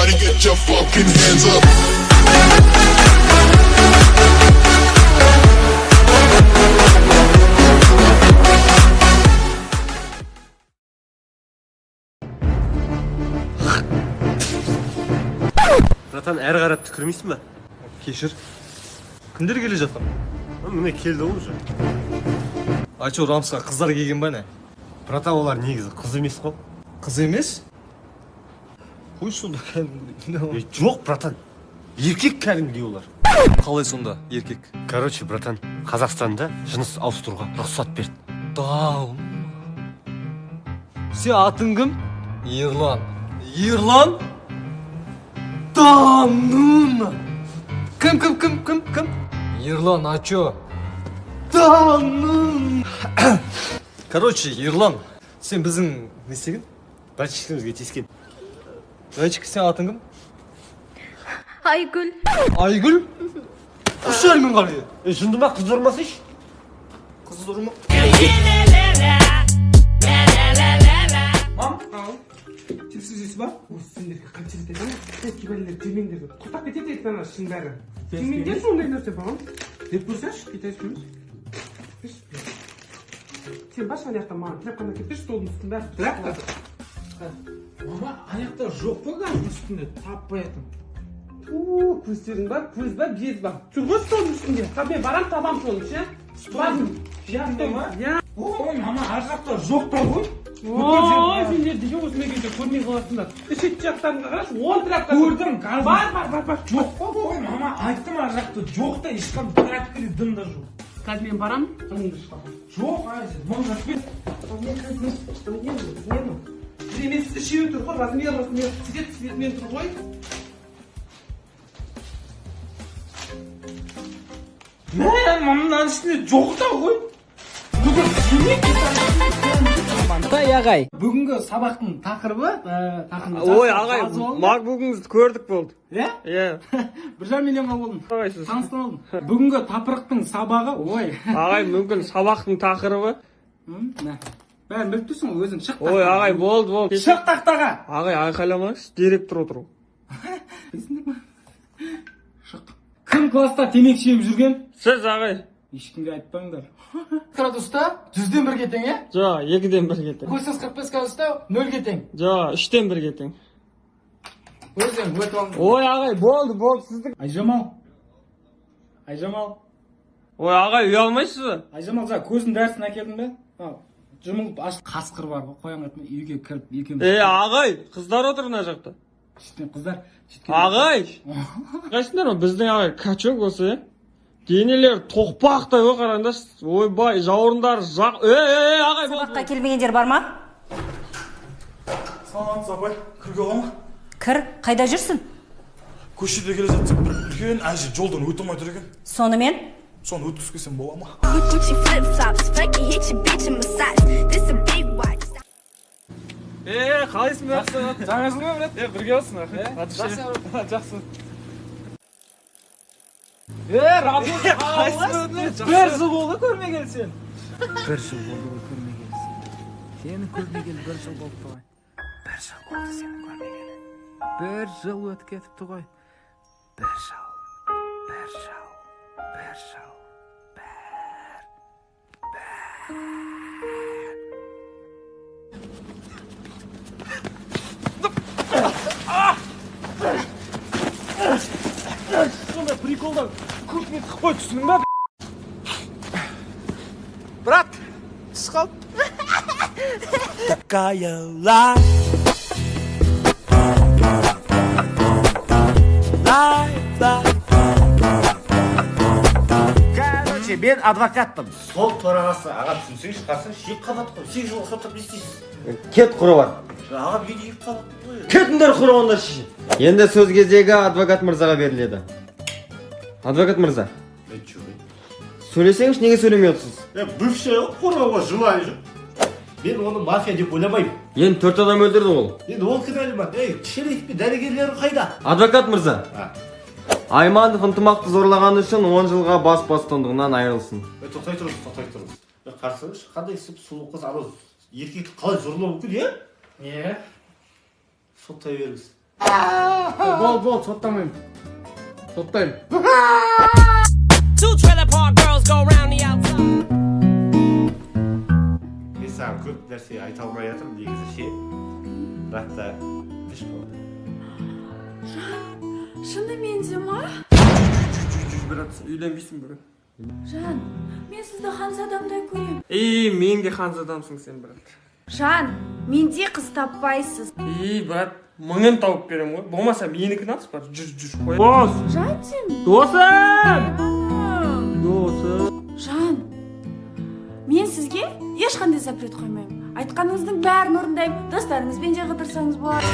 Everybody get your fucking hands up. Братан, әрі қарап түкірмейсің ба? Кешір. Кімдер келе жатыр? Міне, келді ғой уже. А чё, рамсқа қыздар келген ба, не? Братан, олар негізі қыз емес қой. Қыз емес? Қойшы сонда, кәдімгідей. Е, жоқ, братан, еркек кәдімгідей олар. Қалай сонда еркек? Короче, братан, Қазақстанда жыныс ауыстыруға рұқсат берді. Да. Сен атың кім? Ерлан. Ерлан? Да ну. Кім, кім, кім, кім, кім? Ерлан, а чё? Да ну. Короче, Ерлан, сен біздің не істеген? Братишкамызге тиіскен. Зайчик, сен атың кім? Айгүл. Айгүл? Үш әрмен қарай. Е, жынды ма, қызды ұрмасайшы. Қызды ұрма. Мам, чипсы жейсіз ба? Осы сендерге қанша рет айтамын, всякий бәлелер жемеңдер деп. Құртап кетеді ертең ана ішің бәрі. Жемеңдерші ондай нәрсе, балам. Жеп көрсеңші, китайский емес. Берші. Сен баршы ана жақта, маған тряпканы әкеліп берші, столдың үстін бәрі. Тряпка. Мама, ана жақта жоқ қой, газдың үстінде таппай жатырмын. Ту, көздерің бар, көз ба, без ба. Тұр ғой столдың үстінде. Та мен барам, табам соны ше. Столдың үстінде ма? Иә. Ой, мама, ар жақта жоқ та ғой. Ой, сендер деген осындай кезде көрмей қаласыңдар. Шет жақтарыңа қарашы, 10 тряпка. Көрдім, газ. Бар, бар, бар, бар. Жоқ қой. Ой, мама, айттым, ар жақта жоқ та, ешқандай тряпка да, дым да жоқ. Қазір мен барам, ыңды шығамын. Жоқ, ай, мың рахмет. Бір емес, үшеуі тұр ғой, размер, размер, цвет цветмен тұр ғой. Мә, мынаның ішінде жоқ та ғой. Бүгін жемей. Амантай ағай. Бүгінгі сабақтың тақырыбы тақырыбы Ой, ағай, макбугіңізді көрдік, болды. Иә. Иә. 1,5 миллионға болдым. Ағай, сіз. Таныстан алдым. Бүгінгі тақырыптың сабағы, ой. Ағай, мүмкін сабақтың тақырыбы. Мә, бәрін біліп тұрсың ғой өзің, шық Ой, тақтаға. ағай, болды, болды. Шық тақтаға. Ағай, айқайламаңызшы, директор отыр ғой. Білесіңдер ма? Шық. Кім класста темекі шегіп жүрген? Сіз, ағай. Ешкімге айтпаңдар. Градуста 1-ге тең, иә? Жоқ, 2-ге тең. Косинус 45 градуста 0-ге тең. Жоқ, 3-ге тең. Өзің өтіп алдың. Ой, ағай, болды, болды, сіздің. Айжамал. Айжамал. Ой, ағай, ұялмайсыз ба? Айжамал, жаңа көздің дәрісін әкелдің бе? Ал, жұмылып аш. Қасқыр бар ғой, қоян қайтма, үйге кіріп екеуміз. Е, ағай, қыздар отыр мына жақта. Шеттен қыздар. Шеткен. Ағай, қайсыңдар ма? Біздің ағай качок осы, иә? Денелері тоқпақтай ғой, қараңдаршы. Ойбай, жауырындары жақ. Е, е, е, ағай, болды. Сабаққа келмегендер бар ма? Саламатсыз, апай, кіруге бола ма? Кір, қайда жүрсің? Көшеде келе жатсам, бір үлкен әже жолдан өте алмай тұр екен. Сонымен? Соны өткізіп келсем бола ма? Gucci flip flops, fuck it, hit your bitch in my socks. This a big watch. Е, қалайсың, брат? Жаңа жыл ма, брат? Е, бірге болсын, рахмет. Жақсы, жақсы. Е, Рабу, қалайсың? Бір жыл болды көрмегелі сен. Бір жыл болды ғой көрмегелі сені. Сені көрмегелі бір жыл болыпты ғой. Бір жыл болды сені көрмегелі. Бір жыл өтіп кетіпті ғой. Бір жыл, бір жыл, бір жыл, бір, бір. Сондай приколдар көп не тығып қой, түсіндің ба? Брат, түс қалды. Такая лайф. Лайф, лайф. Короче, мен адвокатпын. Сот төрағасы, аға, түсінсеңізші, қарасаңызшы, екі қабат қой. 8 жылға соттап не істейсіз? Кет, құры. Аға, мен екі қабат қой. Кетіңдер, құрығандар. Енді сөз кезегі адвокат мырзаға беріледі. Адвокат мырза, сөйлесеңізші, неге сөйлемей отырсыз? Е, бывший ғой, қорғауға желание жоқ. Мен оны мафия деп ойламаймын. Енді төрт адам өлтірді ол. Енді ол кінәлі ма? Ей, шериф пен дәрігерлері қайда? Адвокат мырза, А. Айманов Ынтымақты зорлағаны үшін 10 жылға бас бостандығынан айырылсын. Е, тоқтай тұрыңыз, тоқтай тұрыңыз. Е, қарасаңызшы, қандай сұп сұлу қыз анау еркекті қалай зорлауы мүмкін, иә? Не? Соттай беріңіз. Бол, бол, соттамаймын. Соттаймын. Two trailer park girls go round the outside. Мен саған көп нәрсе айта алмай жатырмын негізі ше, бірақ та іш болды. Шынымен де ма? Брат, үйленбейсің бүгін. Жан, мен сізді ханзадамдай көремін. Ей, мен де ханзадамсың сен, брат. Жан, менде қыз таппайсыз. Ей, брат, мыңын тауып беремін ғой. Болмаса менікін алшы, брат. Жүр, жүр, қой. Дос! Жан, сен. Досым! Досым! Жан, мен сізге ешқандай запрет қоймаймын. Айтқаныңыздың бәрін орындаймын. Достарыңызбен де қыдырсаңыз болады.